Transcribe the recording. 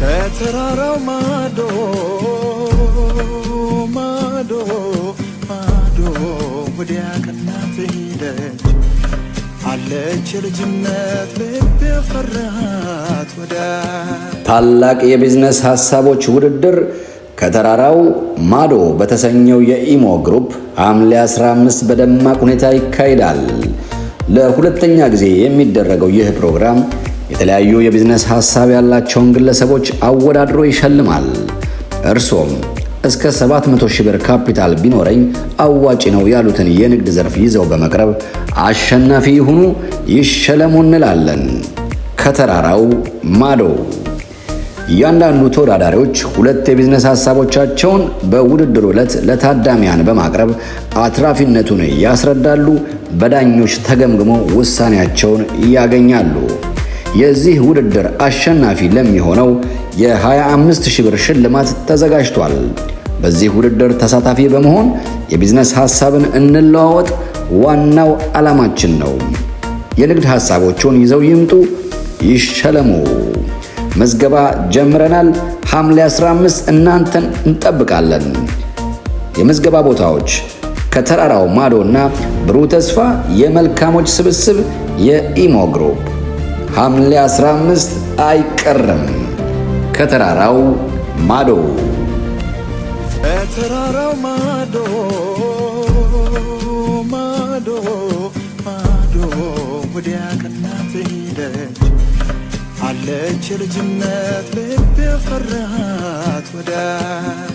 ከተራራው ማዶ ማዶ ማዶ ወዲያ ከእናት ሄደች አለች የልጅነት ልብ የፈራት ወዳጅ። ታላቅ የቢዝነስ ሐሳቦች ውድድር ከተራራው ማዶ በተሰኘው የኢሞ group ሐምሌ 15 በደማቅ ሁኔታ ይካሄዳል። ለሁለተኛ ጊዜ የሚደረገው ይህ ፕሮግራም የተለያዩ የቢዝነስ ሐሳብ ያላቸውን ግለሰቦች አወዳድሮ ይሸልማል። እርሶም እስከ 700 ሺህ ብር ካፒታል ቢኖረኝ አዋጪ ነው ያሉትን የንግድ ዘርፍ ይዘው በመቅረብ አሸናፊ ይሁኑ፣ ይሸለሙ እንላለን። ከተራራው ማዶ እያንዳንዱ ተወዳዳሪዎች ሁለት የቢዝነስ ሐሳቦቻቸውን በውድድሩ ዕለት ለታዳሚያን በማቅረብ አትራፊነቱን ያስረዳሉ። በዳኞች ተገምግሞ ውሳኔያቸውን ያገኛሉ። የዚህ ውድድር አሸናፊ ለሚሆነው የ25 ሺህ ብር ሽልማት ተዘጋጅቷል። በዚህ ውድድር ተሳታፊ በመሆን የቢዝነስ ሐሳብን እንለዋወጥ ዋናው ዓላማችን ነው። የንግድ ሐሳቦችን ይዘው ይምጡ፣ ይሸለሙ። ምዝገባ ጀምረናል። ሐምሌ 15 እናንተን እንጠብቃለን። የምዝገባ ቦታዎች ከተራራው ማዶ እና ብሩህ ተስፋ የመልካሞች ስብስብ የኢሞ group። ሐምሌ 15 አይቀርም። ከተራራው ማዶ። ከተራራው ማዶ ማዶ ማዶ ወዲያ ከእናት ሄደች አለች የልጅነት ልብ የፈራት ወዳጅ።